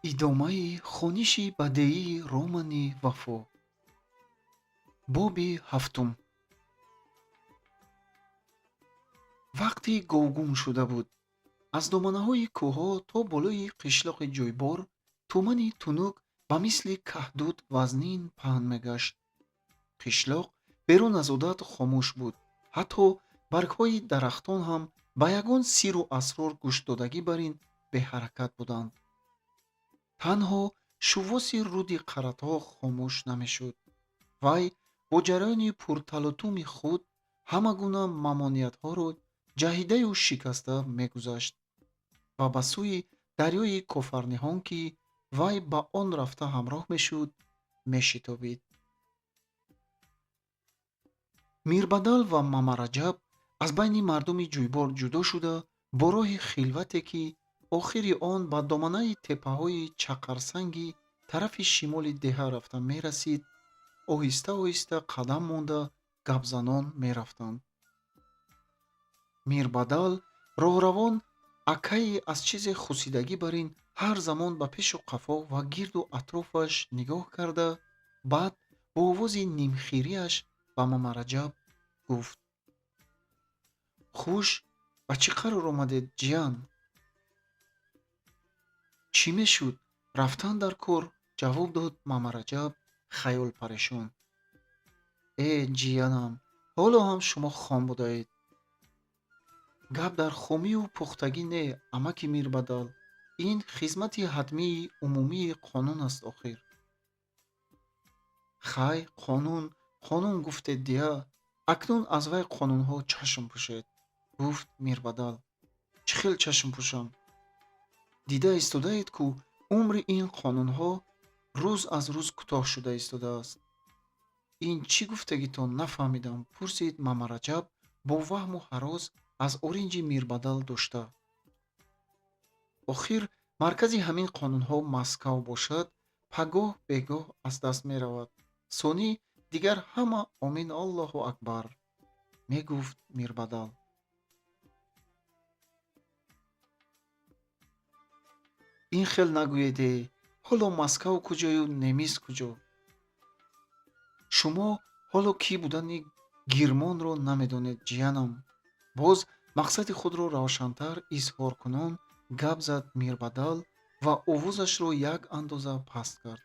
Идомаи хониши бадеии романи Вафо. Боби ҳафтум. Вақти говгум шуда буд. Аз доманаҳои кӯҳҳо то болои қишлоқи Ҷӯйбор тумани тунук ба мисли каҳдуд вазнин паҳн мегашт. Қишлоқ берун аз одат хомӯш буд. Ҳатто баргҳои дарахтон ҳам ба ягон сирру асрор гӯшдодагӣ бар ин беҳаракат буданд. Танҳо шувоси руди Қаратоғ хомӯш намешуд. Вай бо ҷараёни пурталотуми худ ҳама гуна мамониятҳоро ҷаҳидаю шикаста мегузашт ва ба сӯи дарёи Кофарниҳон, ки вай ба он рафта ҳамроҳ мешуд, мешитобид. Мирбадал ва Мамараҷаб аз байни мардуми Ҷӯйбор ҷудо шуда, бо роҳи хилвате, ки охири он ба доманаи теппаҳои чақарсанги тарафи шимоли деҳа рафта мерасид, оҳиста-оҳиста қадам монда, гапзанон мерафтанд. Мирбадал роҳравон акаи аз чизе хусидагӣ бар ин ҳар замон ба пешу қафо ва гирду атрофаш нигоҳ карда, баъд бо овози нимхирияш ба Мамараҷаб гуфт: «Хуш, ба чӣ қарор омадед, ҷиян?» «Чӣ мешуд? Рафтан дар кор», ҷавоб дод Мамараҷаб хаёлпарешон. «Э, ҷиянам, ҳоло ҳам шумо хом будаед». «Гап дар хомию пухтагӣ не, амаки Мирбадал. Ин хизмати ҳатмии умумии қонун аст охир». «Хай, қонун, қонун гуфтед дия, акнун аз вай қонунҳо чашм пӯшед», гуфт Мирбадал. «Чӣ хел чашм пӯшам? Дида истодаед, ку умри ин қонунҳо рӯз аз рӯз кӯтоҳ шуда истодааст». «Ин чӣ гуфтагитон, нафаҳмидам», пурсид Мамараҷаб бо ваҳму ҳарос аз оринҷи Мирбадал дошта. «Охир маркази ҳамин қонунҳо Маскав бошад, пагоҳ бегоҳ аз даст меравад. Сонӣ дигар ҳама омин Аллоҳу акбар», мегуфт Мирбадал. «Ин хел нагӯед э, ҳоло Маскав куҷою немис куҷо? Шумо ҳоло кӣ будани Гирмонро намедонед, ҷиянам», боз мақсади худро равшантар изҳоркунон гап зад Мирбадал ва овозашро як андоза паст кард.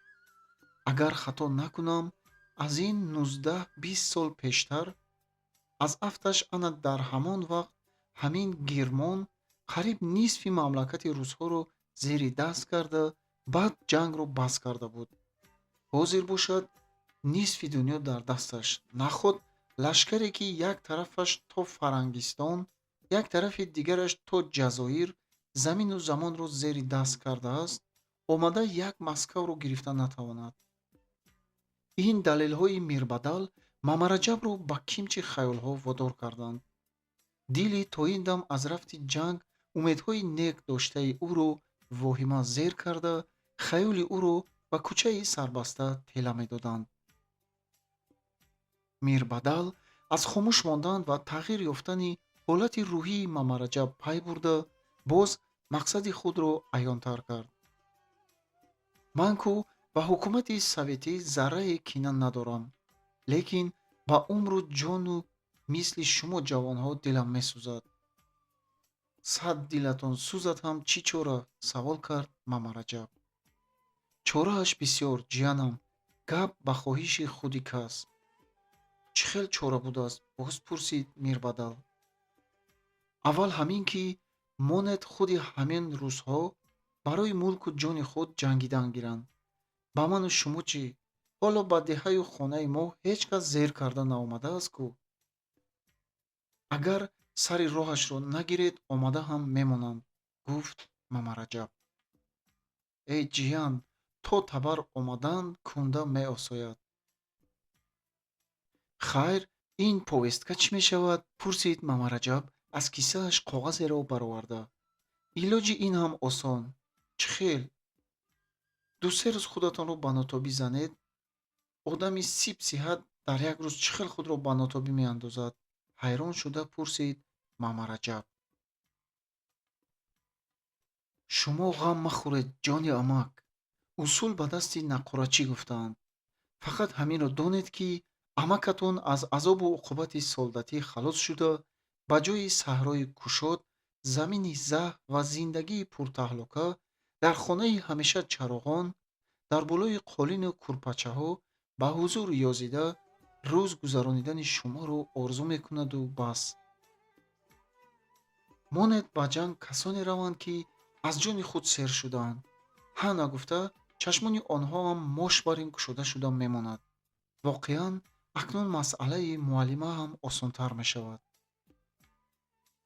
«Агар хато накунам, аз ин 19-20 сол пештар, аз афташ ана дар ҳамон вақт ҳамин Гирмон қариб нисфи мамлакати русҳоро зери даст карда, баъд ҷангро бас карда буд. Ҳозир бошад, нисфи дунё дар дасташ. Наход лашкаре, ки як тарафаш то Фарангистон, як тарафи дигараш то Ҷазоир замину замонро зери даст кардааст, омада як Маскавро гирифта натавонад». Ин далелҳои Мирбадал Мамараҷабро ба кимчи хаёлҳо водор карданд. Дили то ин дам аз рафти ҷанг умедҳои нек доштаи ӯро воҳима зер карда, хаёли ӯро ба кӯчаи сарбаста тела медоданд. Мирбадал аз хомӯш мондан ва тағйир ёфтани ҳолати рӯҳии Мамараҷаб пай бурда, боз мақсади худро аёнтар кард. «Ман ку ба ҳукумати советӣ заррае кина надорам, лекин ба умру ҷону мисли шумо ҷавонҳо дилам месӯзад». «Сад дилатон сӯзад ҳам чӣ чора?» савол кард Мамараҷаб. «Чорааш бисёр, ҷиянам, гап ба хоҳиши худи кас». «Чӣ хел чора будааст?» боз пурсид Мирбадал. «Аввал ҳамин, ки монед худи ҳамин рӯзҳо барои мулку ҷони худ ҷангидан гиранд. Ба ману шумо чӣ? Ҳоло ба деҳаю хонаи мо ҳеҷ кас зер карда наомадааст ку. Агар сари роҳашро нагиред, омада ҳам мемонанд», гуфт Мамараҷаб. «Э, ҷиян, то табар омадан кунда меосояд». «Хайр, ин повестка чӣ мешавад?» пурсид Мамараҷаб аз кисааш коғазеро бароварда. «Илоҷи ин ҳам осон». «Чӣ хел?» «Ду-се рӯз худатонро ба нотобӣ занед». «Одами сиб сиҳат дар як рӯз чӣ хел худро ба нотобӣ меандозад?» ҳайрон шуда пурсид Мамараҷаб. «Шумо ғам махӯред, ҷони амак. Усул ба дасти наққорачӣ гуфтаанд. Фақат ҳаминро донед, ки амакатон аз азобу уқубати солдатӣ халос шуда, ба ҷои саҳрои кушод, замини заҳ ва зиндагии пуртаҳлука, дар хонаи ҳамеша чароғон, дар болои қолину курпачаҳо ба ҳузур ёзида рӯз гузаронидани шуморо орзу мекунаду бас. Монед ба ҷанг касоне раванд, ки аз ҷони худ сер шудаанд. Ҳа нагуфта, чашмони онҳоам мош бар ин кушода шуда мемонад. Воқеан, акнун масъалаи муаллима ҳам осонтар мешавад.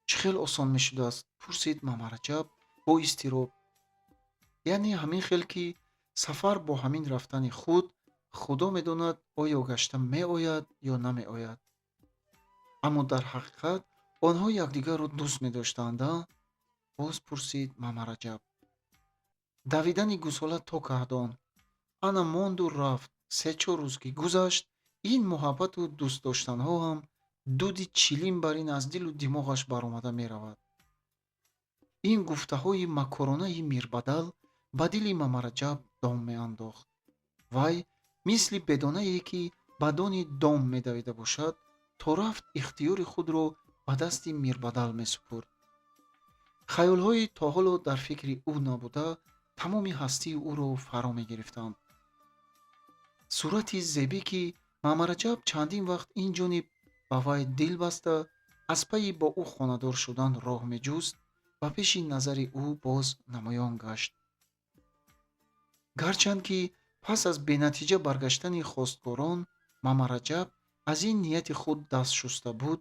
Чӣ хел осон мешудааст? Пурсид Мамараҷаб бо изтироб. Яъне ҳамин хел, ки сафар бо ҳамин рафтани худ Худо медонад, оё гашта меояд ё намеояд. Аммо дар ҳақиқат онҳо якдигарро дӯст медоштанд, а? Боз пурсид Мамараҷаб. Давидани гусола то каҳдон. Ана монду рафт, се-чор рӯз ки гузашт, ин муҳаббату дӯстдоштанҳо ҳам дуди чилим бар ин аз дилу димоғаш баромада меравад. Ин гуфтаҳои макоронаи Мирбадал ба дили Мамараҷаб дом меандохт. Вай мисли бедонае, ки ба дони дом медавида бошад, то рафт ихтиёри худро ба дасти Мирбадал месупурд. Хаёлҳои то ҳоло дар фикри ӯ набуда тамоми ҳастии ӯро фаро мегирифтанд. Сурати зебӣ, ки Мамараҷаб чандин вақт ин ҷониб ба вай дил баста, аз пайи бо ӯ хонадор шудан роҳ меҷуст, ба пеши назари ӯ боз намоён гашт. Гарчанд ки пас аз бенатиҷа баргаштани хостгорон Мамараҷаб аз ин нияти худ даст шуста буд,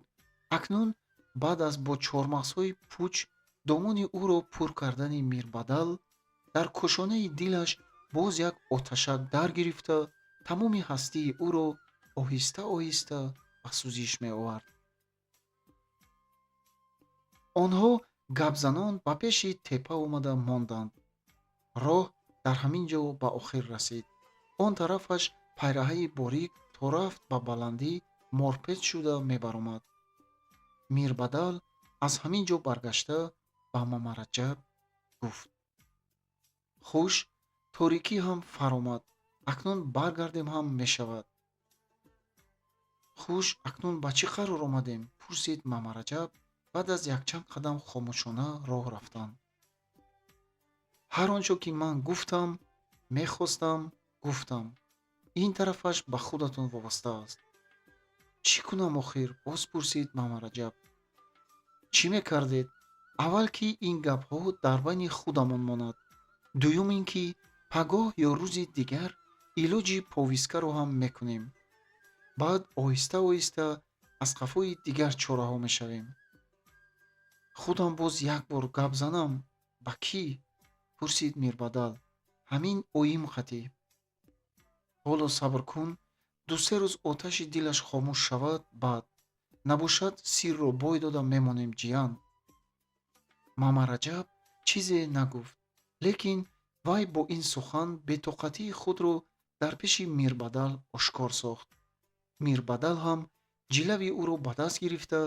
акнун баъд аз бо чормағзҳои пуч домони ӯро пур кардани Мирбадал, дар кошонаи дилаш боз як оташак дар гирифта, тамоми ҳастии ӯро оҳиста-оҳиста ба сӯзиш меовард. Онҳо гапзанон ба пеши теппа омада монданд. Роҳ дар ҳамин ҷо ба охир расид. Он тарафаш пайраҳаи борик то рафт ба баландӣ морпеч шуда мебаромад. Мирбадал аз ҳамин ҷо баргашта ба Мамараҷаб гуфт: Хуш, торикӣ ҳам фаромад, акнун баргардем ҳам мешавад. Хуш, акнун ба чӣ қарор омадем? Пурсид Мамараҷаб баъд аз якчанд қадам хомӯшона роҳ рафтан. Ҳар он чо ки ман гуфтам, мехостам, гуфтам. Ин тарафаш ба худатон вобаста аст. Чӣ кунам охир? Боз пурсид Мамараҷаб. Чӣ мекардед? Аввал ки ин гапҳо дар байни худамон монад. Дуюм ин ки пагоҳ ё рӯзи дигар илоҷи повискаро ҳам мекунем. Баъд оҳиста-оҳиста аз қафои дигар чораҳо мешавем. Худам боз як бор гап занам? Ба кӣ? Пурсид Мирбадал. Ҳамин оим қатӣ. Ҳоло сабр кун, ду-се рӯз оташи дилаш хомӯш шавад, баъд. Набошад, сирро бой дода мемонем, ҷиян. Мамараҷаб чизе нагуфт, лекин вай бо ин сухан бетоқатии худро дар пеши Мирбадал ошкор сохт. Мирбадал ҳам ҷилави ӯро ба даст гирифта,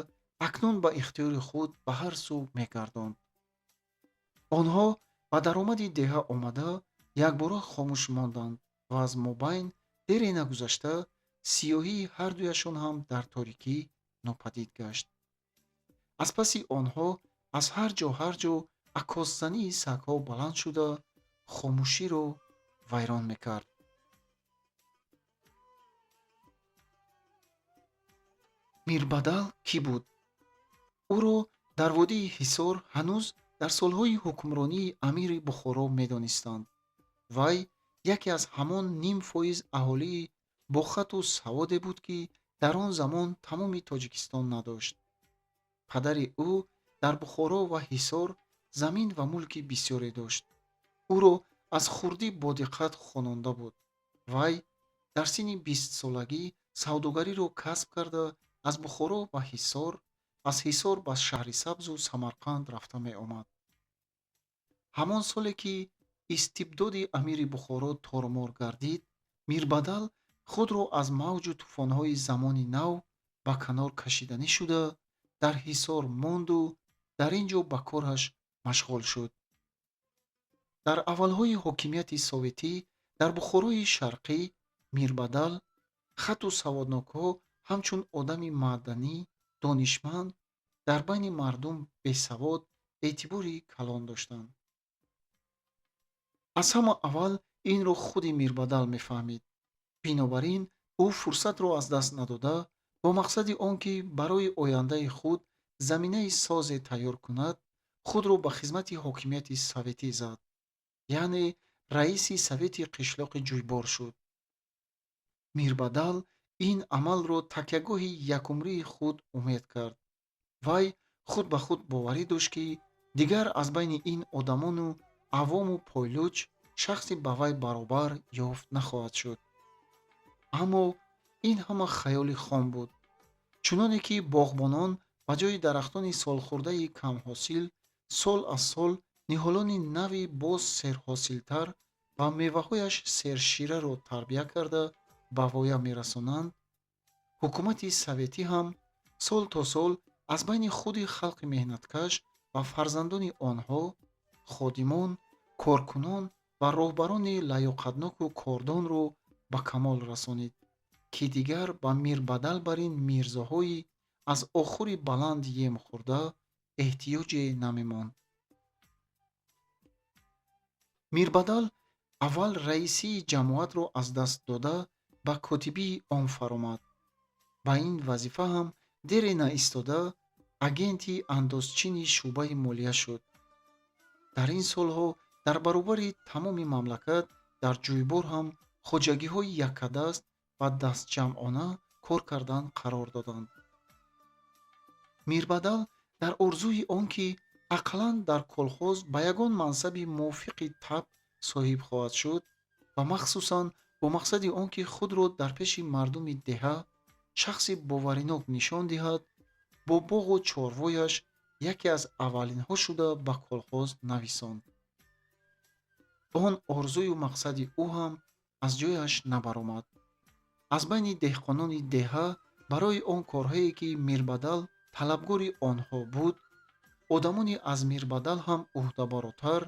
акнун ба ихтиёри худ ба ҳар сӯ мегардонд. Онҳо ба даромади деҳа омада, якбора хомӯш монданд ва аз мобайн дере нагузашта сиёҳии ҳардуяшон ҳам дар торикӣ нопадид гашт. Аз паси онҳо аз ҳар ҷо ҳар ҷо аккосзании сагҳо баланд шуда, хомӯширо вайрон мекард. Мирбадал кӣ буд? Ӯро дар водии Ҳисор ҳанӯз дар солҳои ҳукмронии амири Бухоро медонистанд. Вай яке аз ҳамон ним фоиз аҳолии бо хату саводе буд, ки дар он замон тамоми Тоҷикистон надошт. Падари ӯ дар Бухоро ва Ҳисор замин ва мулки бисёре дошт. Ӯро аз хурдӣ бодиққат хононда буд. Вай дар синни бистсолагӣ савдогариро касб карда, аз Бухоро ба Ҳисор, аз Ҳисор ба Шаҳрисабзу Самарқанд рафта меомад. Ҳамон соле ки истибдоди амири Бухоро тормор гардид, Мирбадал худро аз мавҷу тӯфонҳои замони нав ба канор кашиданӣ шуда, дар Ҳисор монду дар ин ҷо ба кораш машғул шуд. Дар аввалҳои ҳокимияти советӣ дар Бухорои Шарқӣ Мирбадал хатту саводнокҳо ҳамчун одами маъданӣ, донишманд, дар байни мардум бесавод эътибори калон доштанд. Аз ҳама аввал инро худи Мирбадал мефаҳмид. Бинобар ин ӯ фурсатро аз даст надода, бо мақсади он ки барои ояндаи худ заминаи созе тайёр кунад, худро ба хизмати ҳокимияти советӣ зад, яъне раиси совети қишлоқи Ҷӯйбор шуд. Мирбадал ин амалро такягоҳи якумрии худ умед кард. Вай худ ба худ боварӣ дошт, ки дигар аз байни ин одамону авому пойлуч шахси ба вай баробар ёфт нахоҳад шуд. Аммо ин ҳама хаёли хом буд. Чуноне ки боғбонон ба ҷои дарахтони солхӯрдаи камҳосил сол аз сол ниҳолони нави боз серҳосилтар ва меваҳояш сершираро тарбия карда ба воя мерасонанд, ҳукумати советӣ ҳам сол то сол аз байни худи халқи меҳнаткаш ва фарзандони онҳо, ходимон, коркунон ва роҳбарони лаёқатноку кордонро ба камол расонид, ки дигар ба Мирбадал бар ин мирзоҳои аз охури баланд ем хӯрда эҳтиёҷе намемонд. Мирбадал аввал раисии ҷамоатро аз даст дода ба котибии он фаромад. Ба ин вазифа ҳам дере наистода агенти андозчини шӯъбаи молия шуд. Дар ин солҳо дар баробари тамоми мамлакат дар Ҷӯйбор ҳам хоҷагиҳои яккадаст ва дастҷамъона кор кардан қарор доданд. Мирбадал дар орзуи он ки ақаллан дар колхоз ба ягон мансаби мувофиқи таб соҳиб хоҳад шуд ва махсусан бо мақсади он ки худро дар пеши мардуми деҳа шахси боваринок нишон диҳад, бо боғу чорвояш яке аз аввалинҳо шуда ба колхоз нависонд. Он орзую мақсади ӯ ҳам аз ҷояш набаромад. Аз байни деҳқонони деҳа барои он корҳое ки Мирбадал талабгори онҳо буд, одамони аз Мирбадал ҳам ӯҳдабаротар,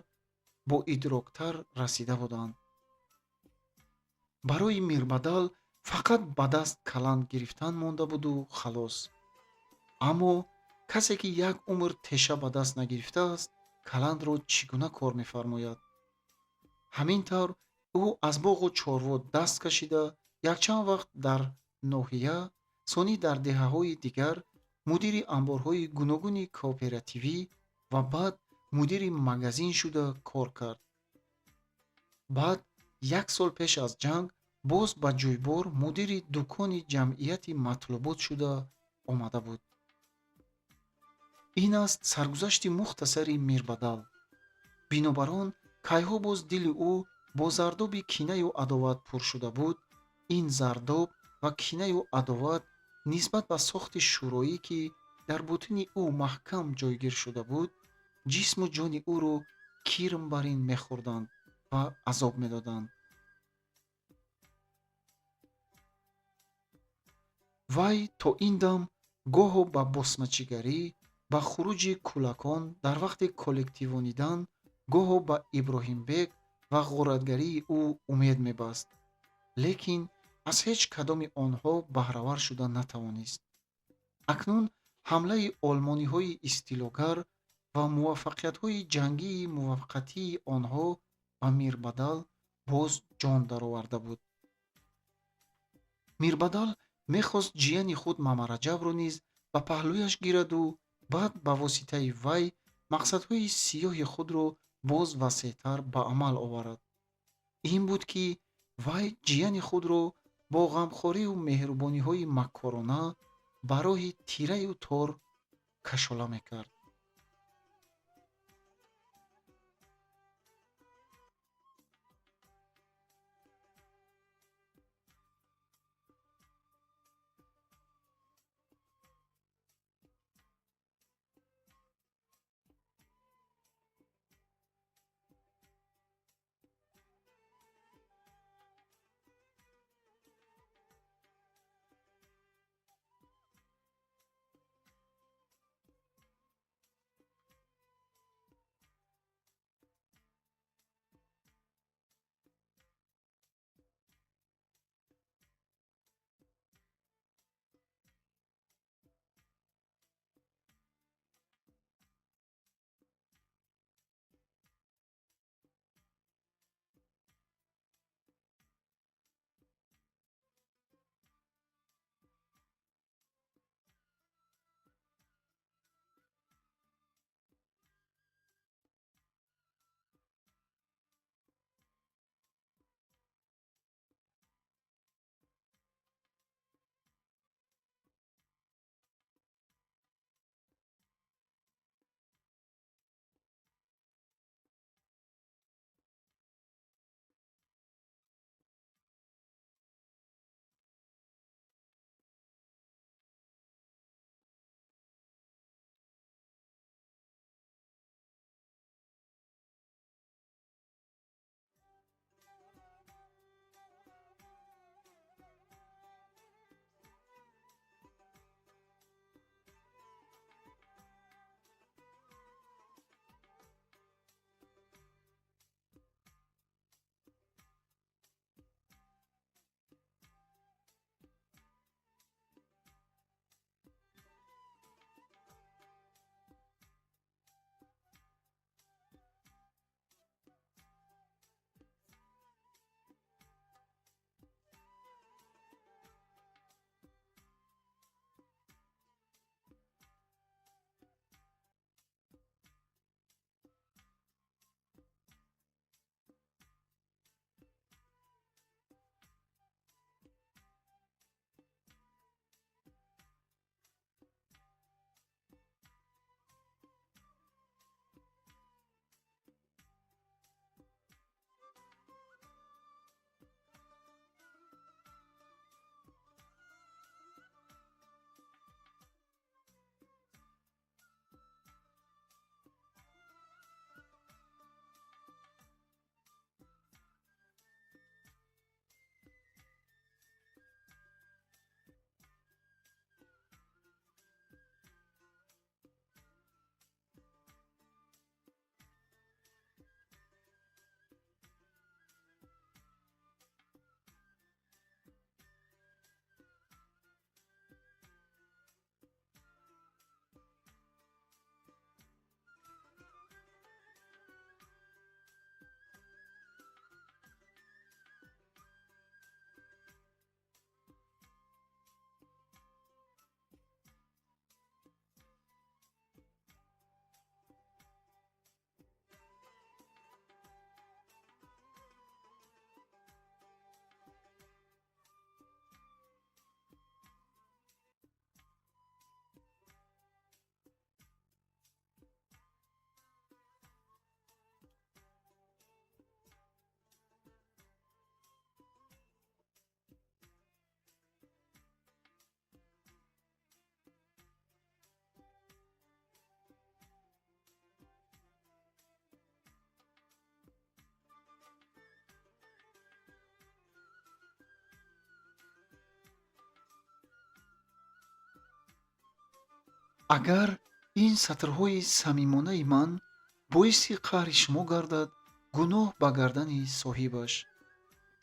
боидроктар расида буданд. Барои Мирбадал фақат ба даст каланд гирифтан монда буду халос. Аммо касе ки як умр теша ба даст нагирифтааст, каландро чӣ гуна кор мефармояд? Ҳамин тавр ӯ аз боғу чорво даст кашида якчанд вақт дар ноҳия, сонӣ дар деҳаҳои дигар мудири амборҳои гуногуни кооперативӣ ва баъд мудири магазин шуда кор кард. Баъд як сол пеш аз ҷанг боз ба Ҷӯйбор мудири дукони ҷамъияти матлубот шуда омада буд. Ин аст саргузашти мухтасари Мирбадал. Бинобар он кайҳо боз дили ӯ бо зардоби кинаю адоват пур шуда буд, ин зардоб ва кинаю адоват нисбат ба сохти шӯроӣ, ки дар ботини ӯ маҳкам ҷойгир шуда буд, ҷисму ҷони ӯро кирм бар ин мехӯрданд ва азоб медоданд. Вай то ин дам гоҳо ба босмачигарӣ, ба хуруҷи кӯлакон дар вақти коллективонидан, гоҳо ба Иброҳимбек ва ғоратгарии ӯ умед мебаст, лекин аз ҳеҷ кадоми онҳо баҳравар шуда натавонист. Акнун ҳамлаи олмониҳои истилогар ва муваффақиятҳои ҷангии муваққатии онҳо ба Мирбадал боз ҷон дароварда буд. Мирбадал мехост ҷияни худ Мамараҷабро низ ба паҳлӯяш гираду баъд ба воситаи вай мақсадҳои сиёҳи худро боз васеътар ба амал оварад. Ин буд ки вай ҷияни худро бо ғамхорию меҳрубониҳои маккорона ба роҳи тираю тор кашола мекард. Агар ин сатрҳои самимонаи ман боиси қаҳри шумо гардад, гуноҳ ба гардани соҳибаш.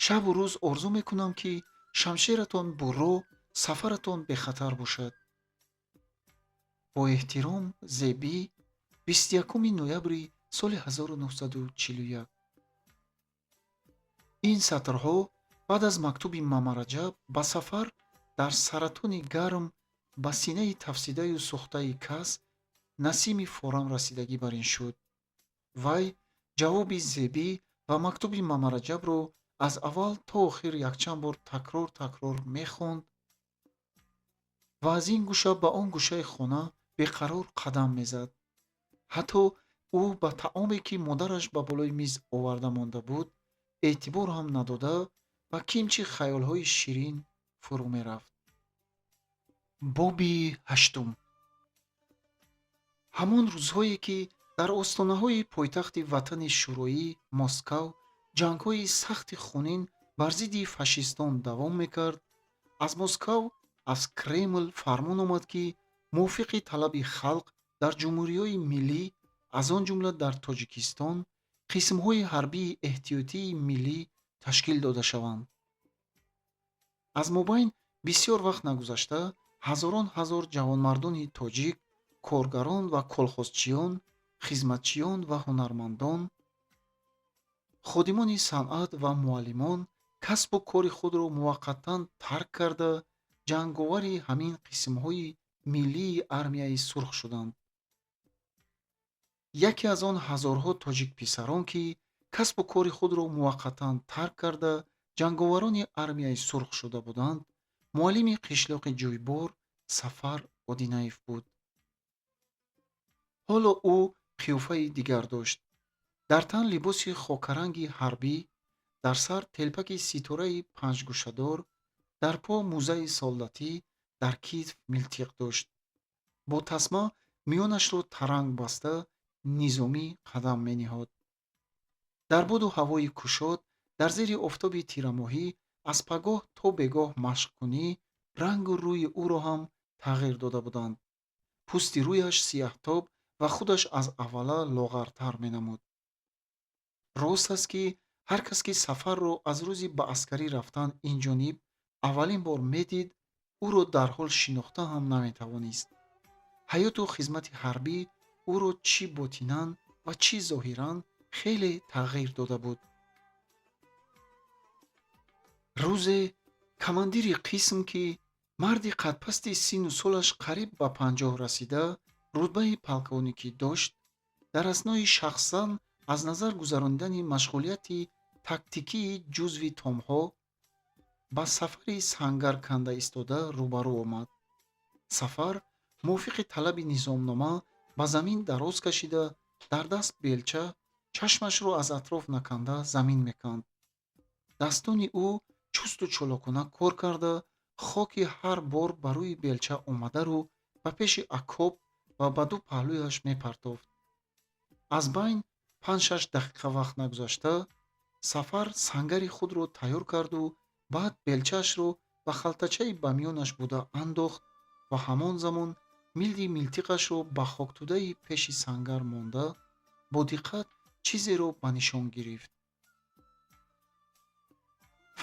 Шабу рӯз орзу мекунам, ки шамшератон бурро, сафаратон бехатар бошад. Бо эҳтиром, Зебӣ, 21 ноябри соли 1941. Ин сатрҳо баъд аз мактуби Мамараҷаб ба Сафар дар саратони гарм ба синаи тафсидаю сӯхтаи кас насими форам расидагӣ бар ин шуд. Вай ҷавоби Зебӣ ва мактуби Мамараҷабро аз аввал то охир якчанд бор такрор такрор мехонд ва аз ин гӯша ба он гӯшаи хона беқарор қадам мезад. Ҳатто ӯ ба таоме, ки модараш ба болои миз оварда монда буд, эътибор ҳам надода, ба кимчи хаёлҳои ширин фурӯ мерафт. Боби ҳаштум. Ҳамон рӯзҳое, ки дар остонаҳои пойтахти ватани Шӯроӣ, Москав, ҷангҳои сахти хунин бар зидди фашистон давом мекард, аз Москав, аз Кремл фармон омад, ки мувофиқи талаби халқ дар ҷумҳуриҳои миллӣ, аз он ҷумла дар Тоҷикистон, қисмҳои ҳарбии эҳтиётии миллӣ ташкил дода шаванд. Аз мобайн бисёр вақт нагузашта, ҳазорон ҳазор ҷавонмардони тоҷик, коргарон ва колхозчиён, хизматчиён ва ҳунармандон, ходимони санъат ва муаллимон касбу кори худро муваққатан тарк карда, ҷанговари ҳамин қисмҳои миллии Армияи Сурх шуданд. Яке аз он ҳазорҳо тоҷикписарон, ки касбу кори худро муваққатан тарк карда, ҷанговарони Армияи Сурх шуда буданд, муаллими қишлоқи Ҷӯйбор Сафар Одинаев буд. Ҳоло ӯ қиёфаи дигар дошт. Дар тан либоси хокаранги ҳарбӣ, дар сар телпаки ситораи панҷгӯшадор, дар по мӯзаи солдатӣ, дар китф милтиқ дошт. Бо тасма миёнашро таранг баста, низомӣ қадам мениҳод. Дар боду ҳавои кушод, дар зери офтоби тирамоҳӣ аз пагоҳ то бегоҳ машқкунӣ рангу рӯи ӯро ҳам тағйир дода буданд. Пӯсти рӯяш сияҳтоб ва худаш аз аввала лоғартар менамуд. Рост аст, ки ҳар кас, ки Сафарро аз рӯзи ба аскарӣ рафтан инҷониб аввалин бор медид, ӯро дарҳол шинохта ҳам наметавонист. Ҳаёту хизмати ҳарбӣ ӯро чӣ ботинан ва чӣ зоҳиран хеле тағйир дода буд. Рӯзе командири қисм, ки марди қадпасти синну солаш қариб ба 50 расида, рутбаи полковникӣ дошт, дар аснои шахсан аз назар гузаронидани машғулияти тактикии ҷузви томҳо ба Сафари сангар канда истода рӯбарӯ омад. Сафар мувофиқи талаби низомнома ба замин дароз кашида, дар даст белча, чашмашро аз атроф наканда замин меканд. Дастони ӯ чусту чолокона кор карда, хоки ҳар бор ба рӯи белча омадару ба пеши окоп ва ба ду паҳлӯяш мепартофт. Аз байн 5-6 дақиқа вақт нагузашта, Сафар сангари худро тайёр карду баъд белчаашро ба халтачаи ба миёнаш буда андохт ва ҳамон замон милди милтиқашро ба хоктӯдаи пеши сангар монда, бо диққат чизеро ба нишон гирифт.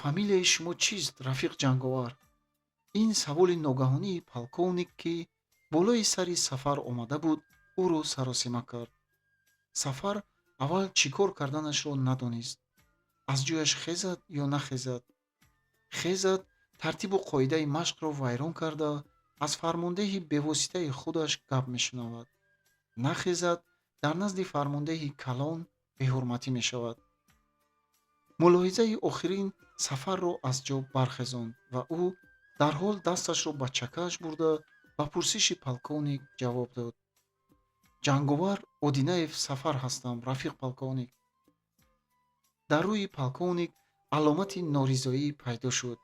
«Фамилияи шумо чист, рафиқ ҷанговар?» Ин саволи ногаҳонии полковник, ки болои сари Сафар омада буд, ӯро саросима кард. Сафар аввал чӣ кор карданашро надонист: аз ҷояш хезад ё нахезад. Хезад, тартибу қоидаи машқро вайрон карда, аз фармондеҳи бевоситаи худаш гап мешунавад. Нахезад, дар назди фармондеҳи калон беҳурматӣ мешавад. Мулоҳизаи охирин Сафарро аз ҷо бархезонд ва ӯ дарҳол дасташро ба чакааш бурда, ба пурсиши полковник ҷавоб дод: «Ҷанговар Одинаев Сафар ҳастам, рафиқ полковник». Дар рӯи полковник аломати норизоӣ пайдо шуд.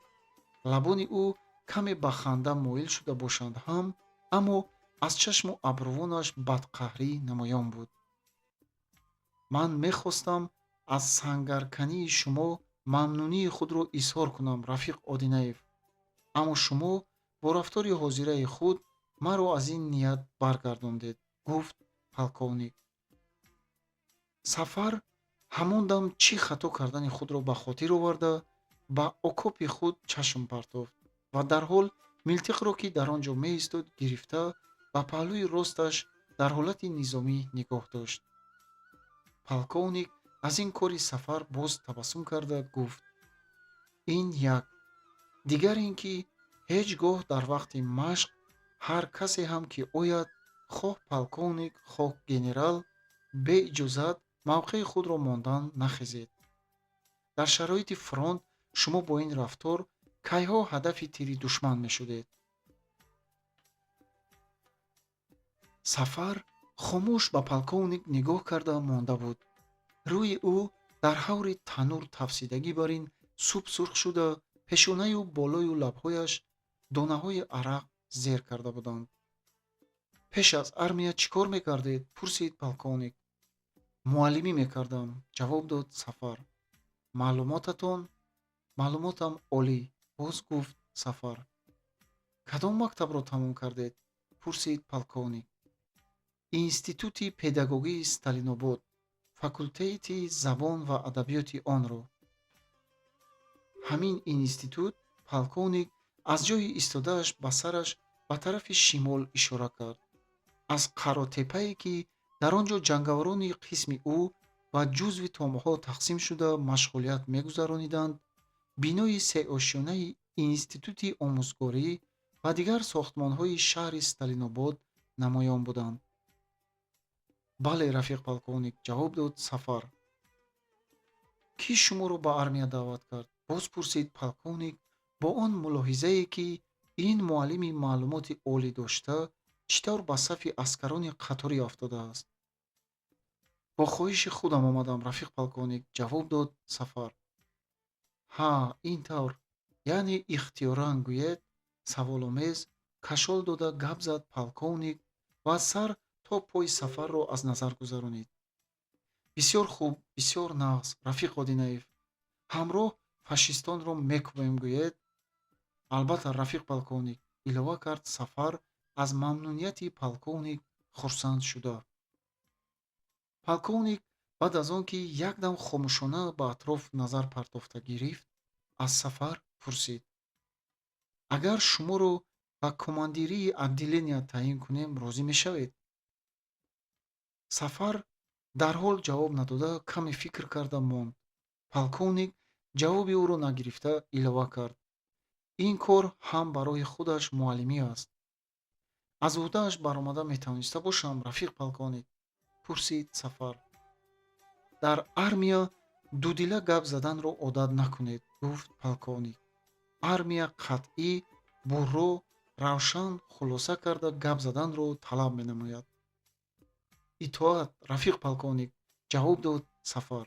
Лабони ӯ каме ба ханда моил шуда бошанд ҳам, аммо аз чашму абрувонаш бадқаҳрӣ намоён буд. «Ман мехостам аз сангаркании шумо мамнунии худро изҳор кунам, рафиқ Одинаев, аммо шумо бо рафтори ҳозираи худ Маро аз ин ният баргардондед, гуфт полковник. Сафар ҳамон дам чӣ хато кардани худро ба хотир оварда, ба окопи худ чашм партофт ва дарҳол милтиқро, ки дар он ҷо меистод, гирифта, ба паҳлӯи росташ дар ҳолати низомӣ нигоҳ дошт. Полковник аз ин кори Сафар боз табассум карда гуфт: «Ин як. Дигар ин ки ҳеҷ гоҳ дар вақти машқ ҳар касе ҳам ки ояд, хоҳ полковник, хоҳ генерал, беиҷозат мавқеи худро мондан нахезед. Дар шароити фронт шумо бо ин рафтор кайҳо ҳадафи тири душман мешудед». Сафар хомӯш ба полковник нигоҳ карда монда буд. Рӯи ӯ дар ҳаври танӯр тафсидагӣ бар ин субсурх шуда, пешонаю болою лабҳояш донаҳои арақ зер карда буданд. «Пеш аз армия чӣ кор мекардед?» пурсид полковник. «Муаллимӣ мекардам», ҷавоб дод Сафар. «Маълумотатон?» «Маълумотам олӣ», боз гуфт Сафар. «Кадом мактабро тамом кардед?» пурсид полковник. «Институти педагогии Сталинобод, факултети забон ва адабиёти онро». Ҳамин институт, полковник аз ҷои истодааш ба сараш ба тарафи шимол ишора кард. Аз Қаротеппае, ки дар он ҷо ҷангаварони қисми ӯ ба ҷузви томҳо тақсим шуда машғулият мегузарониданд, бинои сеошёнаи институти омӯзгорӣ ва дигар сохтмонҳои шаҳри Сталинобод намоён буданд. «Бале, рафиқ полковник», ҷавоб дод Сафар. «Кӣ шуморо ба армия даъват кард?» боз пурсид полковник бо он мулоҳизае, ки ин муаллими маълумоти олӣ дошта чӣ тавр ба сафи аскарони қаторӣ афтодааст. «Бо хоҳиши худам омадам, рафиқ полковник», ҷавоб дод Сафар. «Ҳа, ин тавр, яъне ихтиёран гӯед», саволомез кашол дода гап зад полковник ва сар то пои Сафарро аз назар гузаронид. «Бисёр хуб, бисёр нағз, рафиқ Одинаев. Ҳамроҳ фашистонро мекӯбем, гӯед?» «Албатта, рафиқ полковник», илова кард Сафар аз мамнунияти полковник хурсанд шуда. Полковник баъд аз он ки якдам хомӯшона ба атроф назар партофта гирифт, аз Сафар пурсид: «Агар шуморо ба командирии отделения таъин кунем, розӣ мешавед?» Сафар дарҳол ҷавоб надода, каме фикр карда монд. Полковник ҷавоби ӯро нагирифта илова кард: «Ин кор ҳам барои худаш муаллимӣ аст». «Аз ӯҳдааш баромада метавониста бошам, рафиқ полковник?» пурсид Сафар. «Дар армия дудила гап заданро одат накунед», гуфт полковник. «Армия қатъӣ, бурро, равшан, хулоса карда гап заданро талаб менамояд». «Итоат, рафиқ полковник», ҷавоб дод Сафар.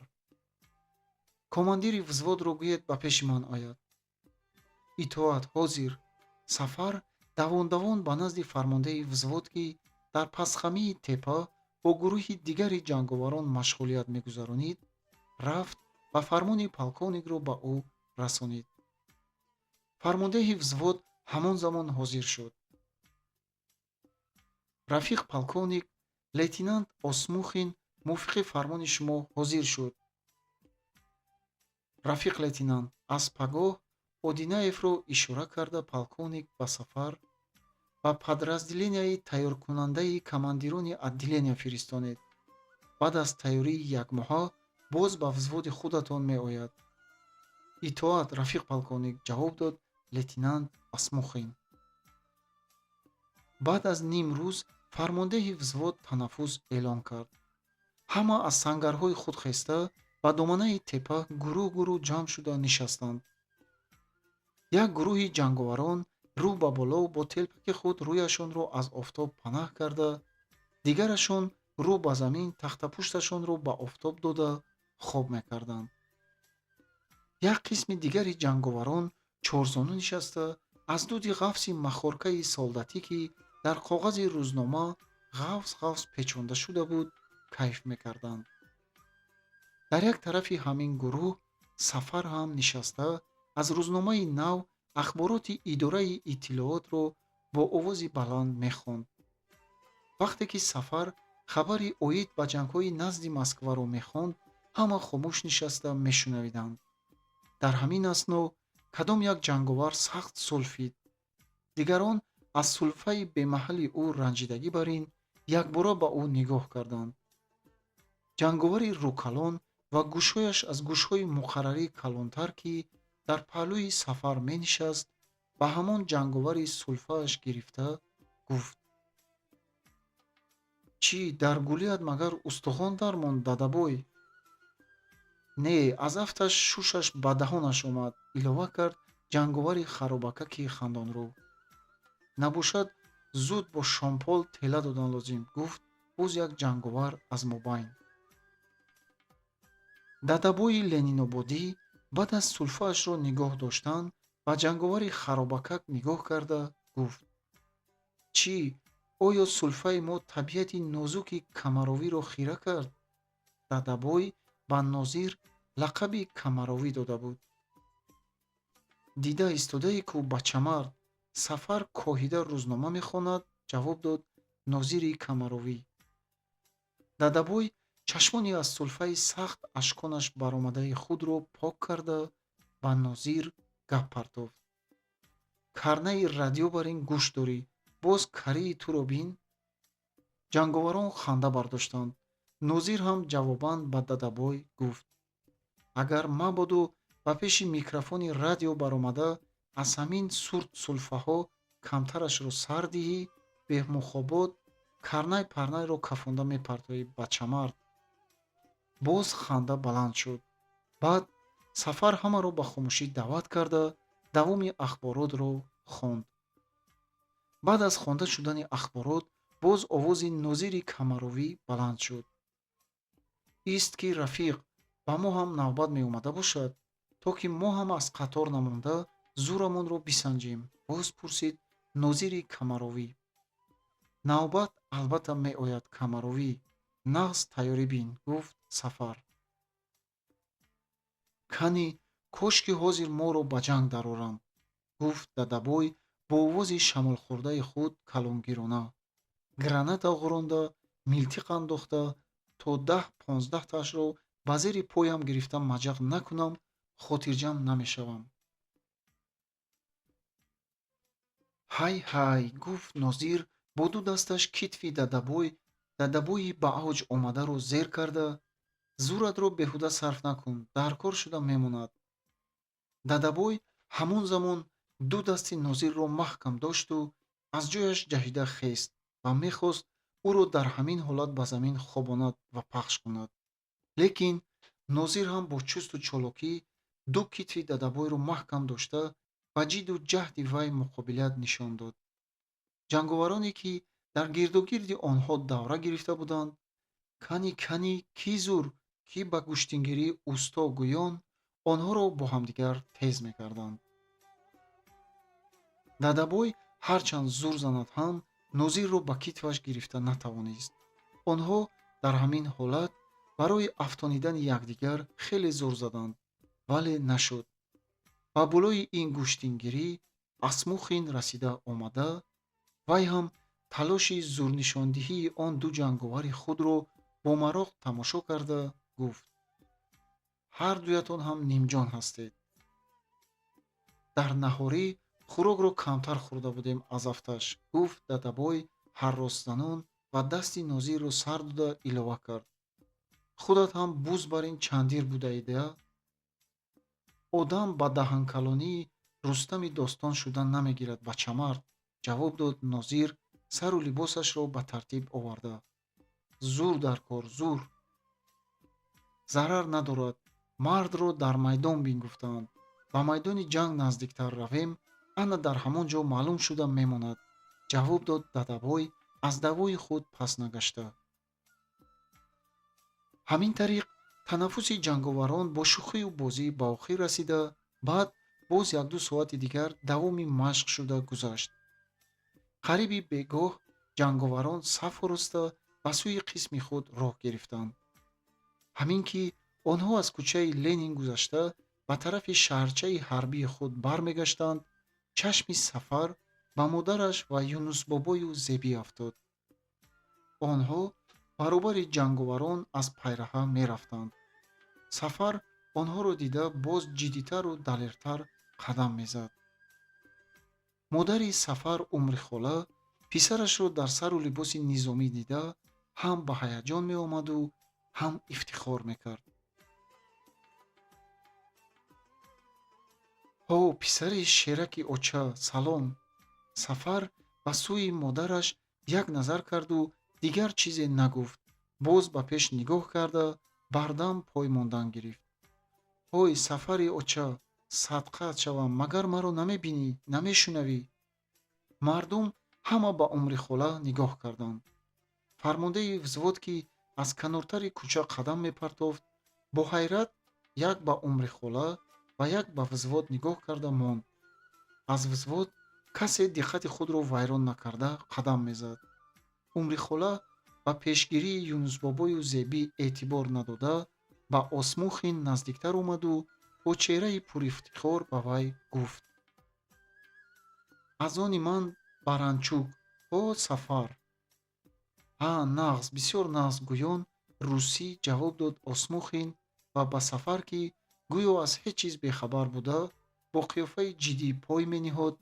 «Командири взводро гӯед ба пеши ман ояд». «Итоат, ҳозир». Сафар давон-давон ба назди фармондеҳи взвод, ки дар пасхамии теппа бо гурӯҳи дигари ҷанговарон машғулият мегузаронид, рафт ва фармони полковникро ба ӯ расонид. Фармондеҳи взвод ҳамон замон ҳозир шуд. «Рафиқ полковник, лейтенант Осмухин мувофиқи фармони шумо ҳозир шуд». «Рафиқ лейтенант, аз пагоҳ, Одинаевро ишора карда полковник ба Сафар, ба подразделенияи тайёркунандаи командирони отделения фиристонед. Баъд аз тайёрии якмоҳа боз ба взводи худатон меояд». «Итоат, рафиқ полковник», ҷавоб дод лейтенант Осмухин. Баъд аз ним рӯз фармондеҳи взвод танаффус эълон кард. Ҳама аз сангарҳои худ хеста ба доманаи теппа гурӯҳ-гурӯҳ ҷамъ шуда нишастанд. Як гурӯҳи ҷанговарон рӯ ба боло бо телпаки худ рӯяшонро аз офтоб панаҳ карда, дигарашон рӯ ба замин тахтапушташонро ба офтоб дода хоб мекарданд. Як қисми дигари ҷанговарон чорзону нишаста, аз дуди ғафси махоркаи солдатӣ, ки дар коғази рӯзнома ғафс-ғафс печонда шуда буд, кайф мекарданд. Дар як тарафи ҳамин гурӯҳ Сафар ҳам нишаста, аз рӯзномаи нав ахбороти идораи иттилоотро Бо овози баланд мехонд. Вақте ки Сафар хабари оид ба ҷангҳои назди Москваро мехонд, ҳама хомӯш нишаста мешунавиданд. Дар ҳамин асно кадом як ҷанговар сахт сулфид. Дигарон аз сулфаи бемаҳалли ӯ ранҷидагӣ бар ин якбора ба ӯ нигоҳ карданд. Ҷанговари рӯкалон ва гӯшҳояш аз гӯшҳои муқаррарӣ калонтар, ки дар паҳлӯи Сафар менишаст, ба ҳамон ҷанговари сулфааш гирифта гуфт: «Чӣ, дар гулият магар устухон дармонд, дадабой?» «Не, аз афташ шушаш ба даҳонаш омад», илова кард ҷанговари харобакаки хандонрӯ. «Набошад, зуд бо шомпол тела додан лозим», гуфт боз як ҷанговар аз мобайн. Дадабои ленинободӣ баъд аз сулфаашро нигоҳ доштан ба ҷанговари харобакак нигоҳ карда гуфт: «Чӣ, оё сулфаи мо табиати нозуки Камаровиро хира кард?» Дадабой ба Нозир лақаби Камаровӣ дода буд. «Дида истодаӣ ку, бачамард, Сафар коҳида рӯзнома мехонад», ҷавоб дод Нозири Камаровӣ. Дадабой чашмони аз сулфаи сахт ашконаш баромадаи худро пок карда, ба Нозир гап партофт: «Карнаи радио бар ин гӯш дорӣ, боз карии туро бин». Ҷанговарон ханда бардоштанд. Нозир ҳам ҷавобан ба Дадабой гуфт: «Агар мабодо ба пеши микрофони радио баромада, аз ҳамин сурт сулфаҳо камтарашро сар диҳӣ, бемухобот карнай парнайро кафонда мепартоӣ, бачамард». Боз ханда баланд шуд. Баъд Сафар ҳамаро ба хомӯшӣ даъват карда, давоми ахборотро хонд. Баъд аз хонда шудани ахборот боз овози Нозири Камаровӣ баланд шуд: «Ист ки, рафиқ, ба мо ҳам навбат меомада бошад, то ки мо ҳам аз қатор намонда зӯрамонро бисанҷем?» боз пурсид Нозири Камаровӣ. «Навбат албатта меояд, Камаровӣ, нағз тайёрӣ бин», гуфт Сафар. «Кани, кошки ҳозир моро ба ҷанг дароранд», гуфт Дадабой бо овози шамолхӯрдаи худ калонгирона. «Граната ғуронда, милтиқ андохта, то 10-15таашро ба зери поям гирифта маҷақ накунам, хотирҷамъ намешавам». «Ҳай, ҳай», гуфт Нозир бо ду дасташ китфи Дадабои ба авҷ омадаро зер карда, «зӯратро беҳуда сарф накун, дар кор шуда мемонад». Дадабой ҳамон замон ду дасти Нозирро маҳкам дошту аз ҷояш ҷаҳида хест ва мехост ӯро дар ҳамин ҳолат ба замин хобонад ва пахш кунад. Лекин Нозир ҳам бо чусту чолокӣ ду китфи Дадабойро маҳкам дошта, ба ҷидду ҷаҳди вай муқобилият нишон дод. Ҷанговароне, ки дар гирдогирди онҳо давра гирифта буданд, кани, кани, кӣ зур, кӣ ба гӯштингирӣ усто гӯён, онҳоро бо ҳамдигар тез мекарданд. Дадабой ҳарчанд зур занад ҳам, Нозирро ба китфаш гирифта натавонист. Онҳо дар ҳамин ҳолат барои афтонидани якдигар хеле зур заданд, вале нашуд. Ба болои ин гӯштингирӣ Асмухин расида омада, вай ҳам талоши зурнишондиҳии он ду ҷанговари худро бо мароқ тамошо карда гуфт: «Ҳар дуятон ҳам нимҷон ҳастед. Дар наҳорӣ хӯрокро камтар хӯрда будем аз афташ», гуфт Дадабой ҳарросзанон ва дасти Нозирро сар дода илова кард: «Худат ҳам буз бар ин чандир будаида? Одам ба даҳанкалонии Рустами достон шуда намегирад, бачамард», ҷавоб дод Нозир сару либосашро ба тартиб оварда. «Зур дар кор, зур. Зарар надорад, мардро дар майдон бин гуфтаанд. Ба майдони ҷанг наздиктар равем, ана дар ҳамон ҷо маълум шуда мемонад», ҷавоб дод Дадабой аз даъвои худ пас нагашта. Ҳамин тариқ танаффуси ҷанговарон бо шӯхию бозӣ ба охир расида, баъд боз якду соати дигар давоми машқ шуда гузашт. Қариби бегоҳ ҷанговарон саф ороста ба сӯи қисми худ роҳ гирифтанд. Ҳамин ки онҳо аз кӯчаи Ленин гузашта ба тарафи шаҳрчаи ҳарбии худ бармегаштанд, чашми Сафар Ба модараш ва Юнусбобою Зебӣ афтод. Онҳо баробари ҷанговарон аз пайраҳа мерафтанд. Сафар онҳоро дида, боз ҷиддитару далертар қадам мезад. Модари Сафар, Умрихола, писарашро дар сару либоси низомӣ дида, ҳам ба ҳаяҷон меомаду, ҳам ифтихор мекард. Ҳо, писари шераки оча, салом! Сафар ба сӯи модараш як назар карду дигар чизе нагуфт, боз ба пеш нигоҳ карда, бардам пой мондан гирифт. Ҳой, Сафари оча, садқаат шавам, магар маро намебинӣ, намешунавӣ? Мардум ҳама ба Умрихола нигоҳ карданд. Фармондеҳи взвод, ки аз канортари кӯча қадам мепартофт, бо ҳайрат як ба Умрихола ва як ба взвод нигоҳ карда монд. Аз взвод касе диққати худро вайрон накарда қадам мезад. Умрихола ба пешгирии Юнусбобою Зебӣ эътибор надода, ба Осмухин наздиктар омаду бо чеҳраи пурифтихор ба вай гуфт: Аз они ман Баранчук, ҳо, Сафар. Ҳа, нағз, бисёр нағз, гӯён русӣ ҷавоб дод Осмухин ва ба Сафар, ки гӯё аз ҳеҷ чиз бехабар буда, бо қиёфаи ҷиддӣ пой мениҳод,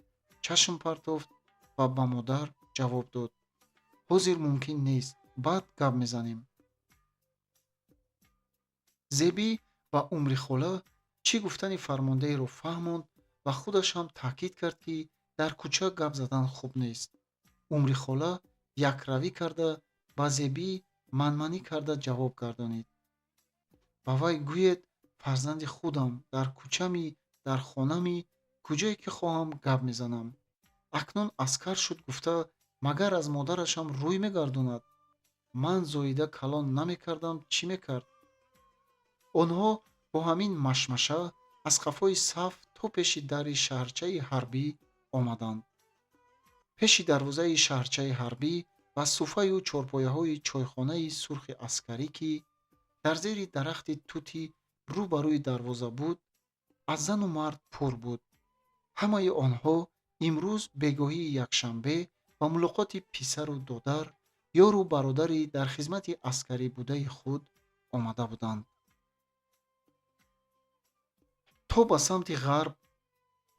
чашм партофт ва ба модар ҷавоб дод: Ҳозир мумкин нест, баъд гап мезанем. Зебӣ ба Умрихола чӣ гуфтани фармондеҳро фаҳмонд ва худаш ҳам таъкид кард, ки дар кӯча гап задан хуб нест. Умрихола якравӣ карда, ба Зебӣ манманӣ карда ҷавоб гардонид: Ба вай гӯед, фарзанди худам, дар кӯчами, дар хонами, куҷое ки хоҳам гап мезанам. Акнун аскар шуд гуфта, магар аз модарашам рӯй мегардонад? Ман зоида калон намекардам, чӣ мекард? Онҳо бо ҳамин машмаша аз қафои саф то пеши дари шаҳрчаи ҳарбӣ омаданд. Пеши дарвозаи шаҳрчаи ҳарбӣ ва суфаю чорпояҳои чойхонаи сурхи аскарӣ, ки дар зери дарахти тути рӯ ба рӯи дарвоза буд, аз зану мард пур буд. Ҳамаи онҳо имрӯз бегоҳии якшанбе ба мулоқоти писару додар, ёру бародари дар хизмати аскарӣ будаи худ омада буданд. То ба самти ғарб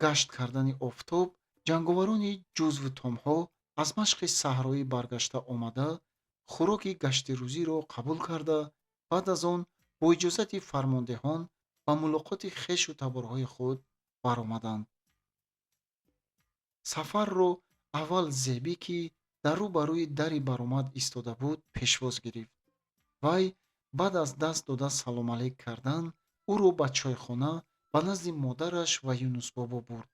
гашт кардани офтоб, ҷанговарони ҷузвутомҳо аз машқи саҳроӣ баргашта омада, хӯроки гаштирӯзиро қабул карда, баъд аз он бо иҷозати фармондеҳон ба мулоқоти хешу таборҳои худ баромаданд. Сафарро аввал Зебӣ, ки дар рӯ ба рӯи дари баромад истода буд, пешвоз гирифт. Вай баъд аз даст дода салом алейк кардан, ӯро ба чойхона ба назди модараш ва Юнусбобо бурд.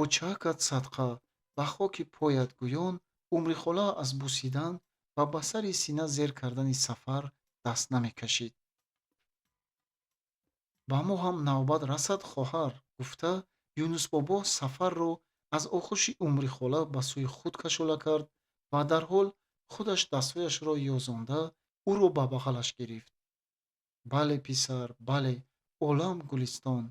Очаакат садқа, ба хоки поят, гӯён Умрихола аз бусидан ва ба сари сина зер кардани Сафар даст намекашид. Ба мо ҳам навбат расад, хоҳар, гуфта, Юнусбобо Сафарро аз оғӯши Умрихола ба сӯи худ кашола кард ва дарҳол худаш дастҳояшро ёзонда, ӯро ба бағалаш гирифт. Бале, писар, бале, олам гулистон.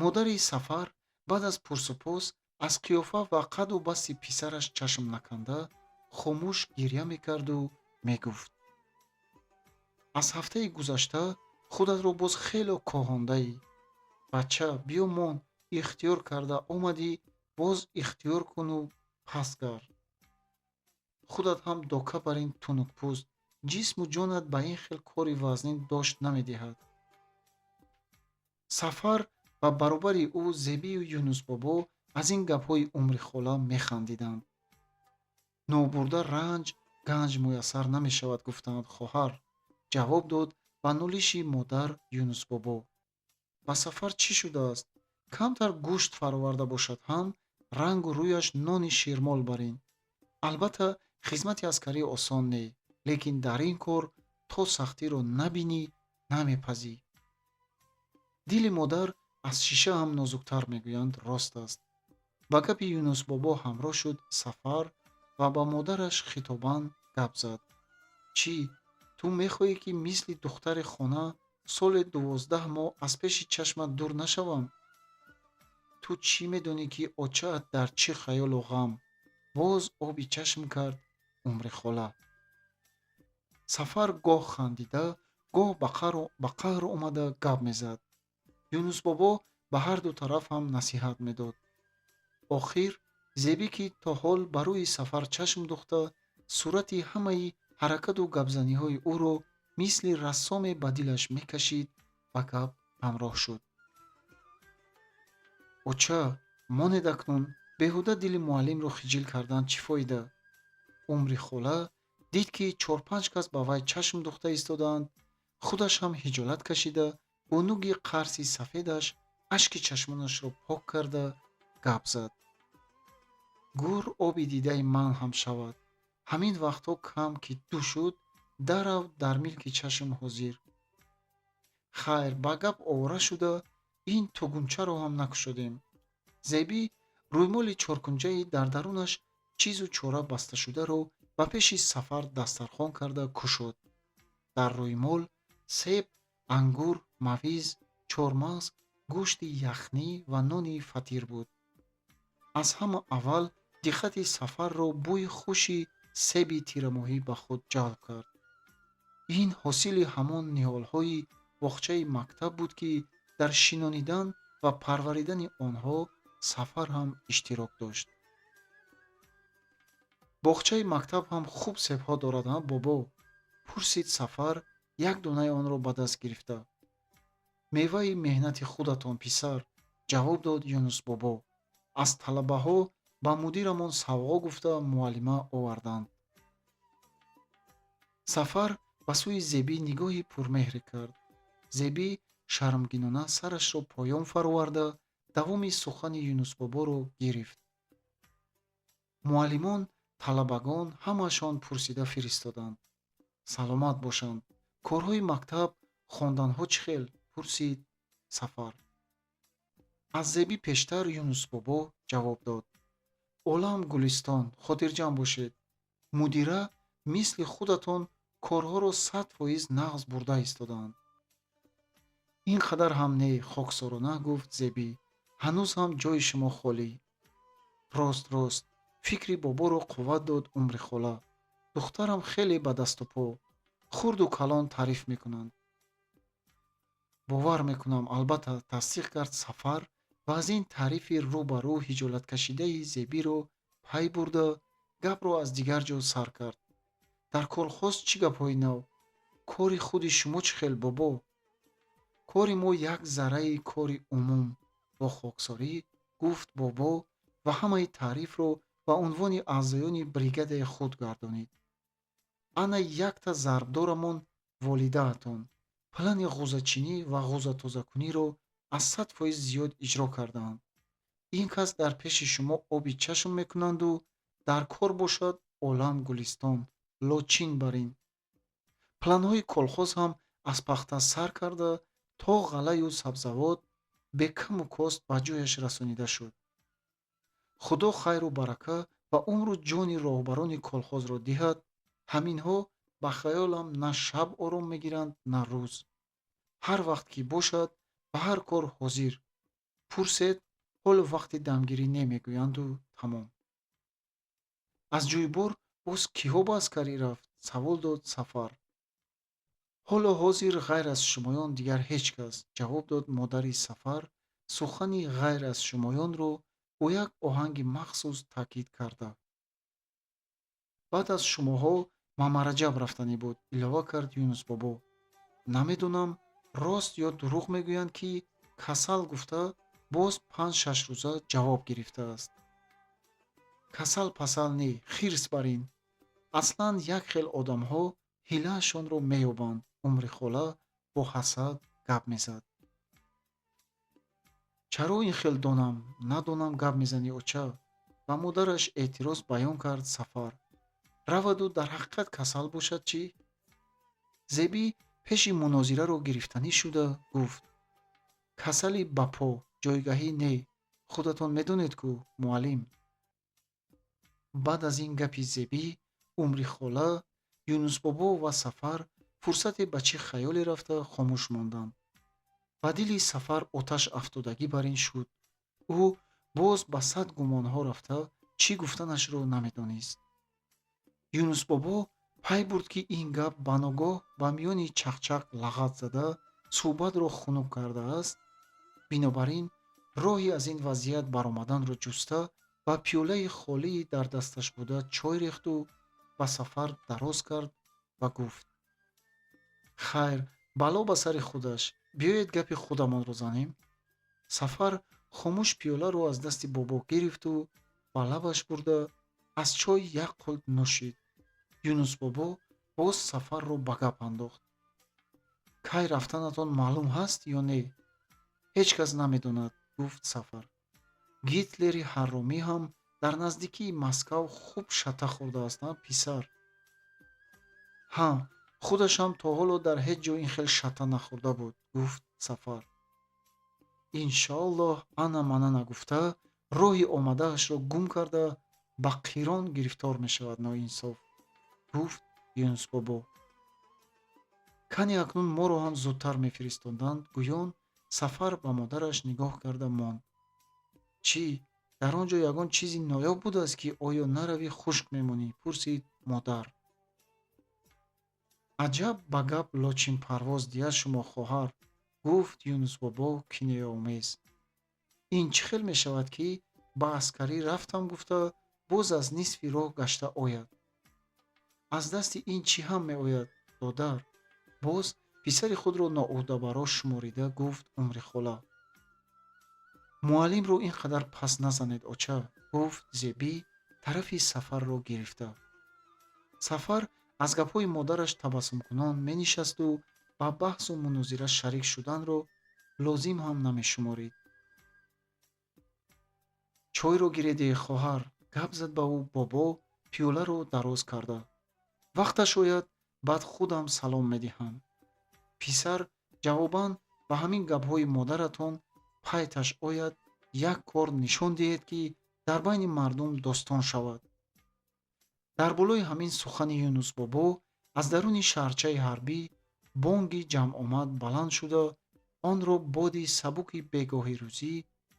Модари Сафар баъд аз пурсупос аз қиёфа ва қаду басти писараш чашм наканда, хомӯш гирья мекарду мегуфт: Аз ҳафтаи гузашта худатро боз хело коҳондаӣ. Бача, биё мон, ихтиёр карда омадӣ, боз ихтиёр куну паст гард. Худат ҳам дока бар ин тунукпӯст, ҷисму ҷонат ба ин хел кори вазнин дошт намедиҳад. Сафар ва баробари ӯ Зебию Юнусбобо аз ин гапҳои Умрихола механдиданд. Нобурда ранҷ ганҷ муяссар намешавад, гуфтанд, хоҳар, ҷавоб дод ба нолиши модар Юнусбобо. Ба Сафар чӣ шудааст? Камтар гӯшт фароварда бошад ҳам, рангу рӯяш нони ширмол барин. Албатта, хизмати аскарӣ осон не, лекин дар ин кор то сахтиро набинӣ, намепазӣ. Дили модар аз шиша ҳам нозуктар, мегӯянд, рост аст. Ба гапи Юнусбобо ҳамроҳ шуд Сафар ва ба модараш хитобан гап зад: Чӣ, ту мехоҳӣ, ки мисли духтари хона соле 12 моҳ аз пеши чашмат дур нашавам? Ту чӣ медонӣ, ки очаат дар чӣ хаёлу ғам? Боз оби чашм кард Умрихола. Сафар гоҳ хандида, гоҳ ба қаҳр омада гап мезад. Юнусбобо ба ҳарду тараф ҳам насиҳат медод. Охир Зебӣ, ки то ҳол ба рӯи Сафар чашм духта, сурати ҳамаи ҳаракату гапзаниҳои ӯро мисли рассоме ба дилаш мекашид, ба гап ҳамроҳ шуд. Оча, монед акнун, беҳуда дили муаллимро хиҷил кардан чӣ фоида? Умрихола дид, ки чор-панҷ кас ба вай чашм духта истодаанд, худаш ҳам ҳиҷолат кашида, бо нуги қарси сафедаш ашки чашмонашро пок карда гап зад. Гур оби дидаи ман ҳам шавад. Ҳамин вақтҳо кам ки ду шуд, дарав дар милки чашм ҳозир. Хайр, ба гап овора шуда, ин тугунчаро ҳам накушодем. Зебӣ рӯймоли чоркунҷаи дар дарунаш чизу чора басташударо ба пеши Сафар дастархон карда кушод. Дар рӯймол себ, ангур, мавиз, чормағз, гӯшти яхнӣ ва нони фатир буд. Аз ҳама аввал диққати Сафарро бӯи хуши себи тирамоҳӣ ба худ ҷалб кард. Ин ҳосили ҳамон ниҳолҳои боғчаи мактаб буд, ки дар шинонидан ва парваридани онҳо Сафар ҳам иштирок дошт. Боғчаи мактаб ҳам хуб себҳо дорад, а, бобо? Пурсид Сафар, як донаи онро ба даст гирифта. Меваи меҳнати худатон, писар, ҷавоб дод Юнусбобо. Аз талабаҳо ба мудирамон савғо гуфта муаллима оварданд. Сафар ба сӯи Зебӣ нигоҳи пурмеҳре кард. Зебӣ шармгинона сарашро поён фароварда, давоми сухани Юнусбоборо гирифт. Муаллимон, талабагон ҳамаашон пурсида фиристоданд. Саломат бошанд. Корҳои мактаб, хонданҳо чӣ хел? Пурсид Сафар. Аз Зебӣ пештар Юнусбобо ҷавоб дод. Олам гулистон, хотирҷамъ бошед. Мудира мисли худатон корҳоро 100% нағз бурда истодаанд. Ин қадар ҳам не, хоксорона гуфт Зебӣ. Ҳанӯз ҳам ҷои шумо холӣ. Рост, рост, фикри боборо қувват дод Умрихола. Духтарам хеле ба дасту по. Хурду калон таъриф мекунанд. Бовар мекунам, албатта, тасдиқ кард Сафар ва аз ин таърифи рӯ ба рӯ ҳиҷолаткашидаи Зебиро пай бурда, гапро аз дигар ҷо сар кард. Дар колхоз чӣ гапҳои нав? Кори худи шумо чӣ хел, бобо? Кори мо як зарраи кори умум, бо хоксорӣ гуфт бобо ва ҳамаи таърифро ба унвони аъзоёни бригадаи худ гардонид. Ана якта зарбдорамон волидаатон плани ғӯзачинӣ ва ғӯзатозакуниро аз 100% зиёд иҷро кардаанд. Ин кас дар пеши шумо оби чашм мекунанду дар кор бошад олам гулистон, лочин бар ин. Планҳои колхоз ҳам аз пахта сар карда то ғаллаю сабзавот бекаму кост ба ҷояш расонида шуд. Худо хайру барака ва умру ҷони роҳбарони колхозро диҳад, ҳаминҳо ба хаёлам на шаб ором мегиранд, на рӯз. Ҳар вақт ки бошад, ба ҳар кор ҳозир. Пурсед, ҳоло вақти дамгирӣ не мегӯянду тамом. Аз ҷӯйбор боз киҳо ба аскарӣ рафт? Савол дод Сафар. Ҳоло ҳозир ғайр аз шумоён дигар ҳеҷ кас, ҷавоб дод модари Сафар, сухани ғайр аз шумоёнро бо як оҳанги махсус таъкид карда. Баъд аз шумоҳо Мамараҷаб рафтанӣ буд, илова кард Юнусбобо. Намедонам, рост ё дурӯғ мегӯянд, ки касал гуфта боз панҷ-шаш рӯза ҷавоб гирифтааст. Касал пасал не, хирс бар ин. Аслан як хел одамҳо ҳилаашонро меёбанд, Умрихола бо ҳасад гап мезад. Чаро ин хел донам, надонам гап мезанӣ, оча? Ба модараш эътироз баён кард Сафар. Раваду дар ҳақиқат касал бошад чӣ? Зебӣ пеши мунозираро гирифтанӣ шуда гуфт: касали ба по ҷойгаҳӣ не, худатон медонед-ку, муаллим. Баъд аз ин гапи Зебӣ, Умрихола, Юнусбобо ва Сафар фурсате ба чӣ хаёле рафта хомӯш монданд. Ба дили Сафар оташ афтодагӣ бар ин шуд. Ӯ боз ба сад гумонҳо рафта, чӣ гуфтанашро намедонист. Юнусбобо пай бурд, ки ин гап баногоҳ ба миёни чақчақ лағат зада, суҳбатро хунук кардааст. Бинобар ин роҳи аз ин вазъият баромаданро ҷуста, ба пиёлаи холии дар дасташ буда чой рехту ба Сафар дароз кард ва гуфт: «Хайр, бало ба сари худаш, биёед, гапи худамонро занем». Сафар хомӯш пиёларо аз дасти бобо гирифту ба лабаш бурда, аз чой як қулт нӯшид. Юнусбобо боз Сафарро ба гап андохт: «Кай рафтанатон маълум ҳаст ё не?» «Ҳеҷ кас намедонад», гуфт Сафар. «Гитлери ҳарромӣ ҳам дар наздикии Москав хуб шата хӯрдааст, а, писар?» «Ҳа, худаш ҳам то ҳоло дар ҳеҷ ҷо ин хел шата нахӯрда буд», гуфт Сафар. «Иншоаллоҳ, ана мана нагуфта, роҳи омадаашро гум карда, ба қирон гирифтор мешавад ноинсоф», гуфт Юнусбобо. Кани акнун моро ҳам зудтар мефиристоданд, гӯён Сафар ба модараш нигоҳ карда монд. «Чӣ, дар он ҷо ягон чизи ноёб будааст, ки оё наравӣ хушк мемонӣ?» пурсид модар. «Аҷаб ба гап лочинпарвоз диҳад шумо, хоҳар», гуфт Юнусбобо кинояомез. «Ин чӣ хел мешавад, ки ба аскарӣ рафтам гуфта, боз аз нисфи роҳ гашта ояд? Аз дасти ин чӣ ҳам меояд, додар?» Боз писари худро ноӯҳдабаро шуморида гуфт Умрихола. «Муаллимро ин қадар паст назанед, оча», гуфт Зебӣ, тарафи Сафарро гирифта. Сафар аз гапҳои модараш табассумкунон менишасту ба баҳсу мунозира шарик шуданро лозим ҳам намешуморид. «Чойро гиреде, хоҳар», гап зад ба ӯ бобо, пиёларо дароз карда. «Вақташ ояд, баъд худам салом медиҳам». Писар ҷавобан ба ҳамин гапҳои модаратон пайташ ояд, як кор нишон диҳед, ки дар байни мардум достон шавад. Дар болои ҳамин сухани Юнусбобо аз даруни шаҳрчаи ҳарбӣ бонги ҷамъомад баланд шуда, онро боди сабуки бегоҳи рӯзӣ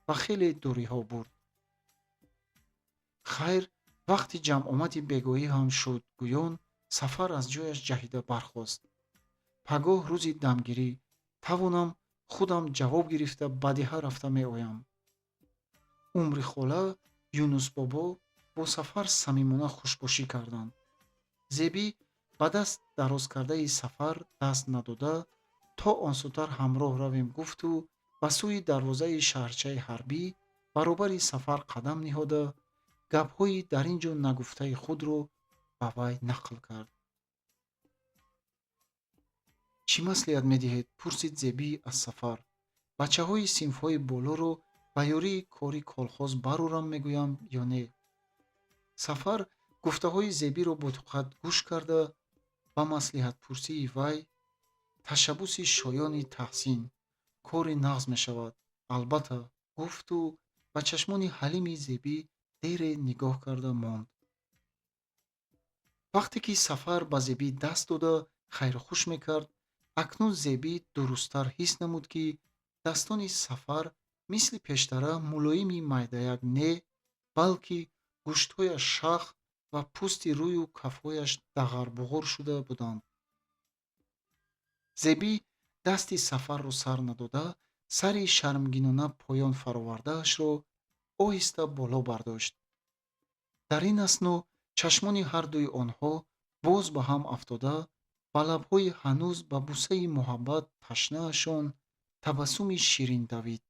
ба хеле дуриҳо бурд. Хайр, вақти ҷамъомади бегоҳӣ ҳам шуд, гӯён Сафар аз ҷояш ҷаҳида бархост. «Пагоҳ рӯзи дамгирӣ, тавонам, худам ҷавоб гирифта, ба деҳа рафта меоям». Умрихола, Юнусбобо бо Сафар самимона хушбошӣ карданд. Зебӣ ба даст дарозкардаи Сафар даст надода, то онсӯтар ҳамроҳ равем гуфту ба сӯи дарвозаи шаҳрчаи ҳарбӣ баробари Сафар қадам ниҳода, гапҳои дар ин ҷо нагуфтаи худро ба вай нақл кард. «Чӣ маслиҳат медиҳед?» пурсид Зебӣ аз Сафар. «Бачаҳои синфҳои болоро ба ёрии кори колхоз барорам мегӯям ё не?» Сафар гуфтаҳои Зебиро бодиққат гӯш карда, ба маслиҳатпурсии вай: «Ташаббуси шоёни таҳсин, кори нағз мешавад, албатта», гуфту ба чашмони ҳалими Зебӣ дере нигоҳ карда монд. Вақте ки Сафар ба Зебӣ даст дода хайрухуш мекард, акнун Зебӣ дурусттар ҳис намуд, ки дастони Сафар мисли пештара мулоими майдаяк не, балки гӯштҳояш шах ва пӯсти рӯю кафҳояш дағарбуғур шуда буданд. Зебӣ дасти Сафарро сар надода, сари шармгинона поён фаровардаашро оҳиста боло бардошт. Дар ин асно чашмони ҳардуи онҳо боз ба ҳам афтода, ба лабҳои ҳанӯз ба бусаи муҳаббат ташнаашон табассуми ширин давид.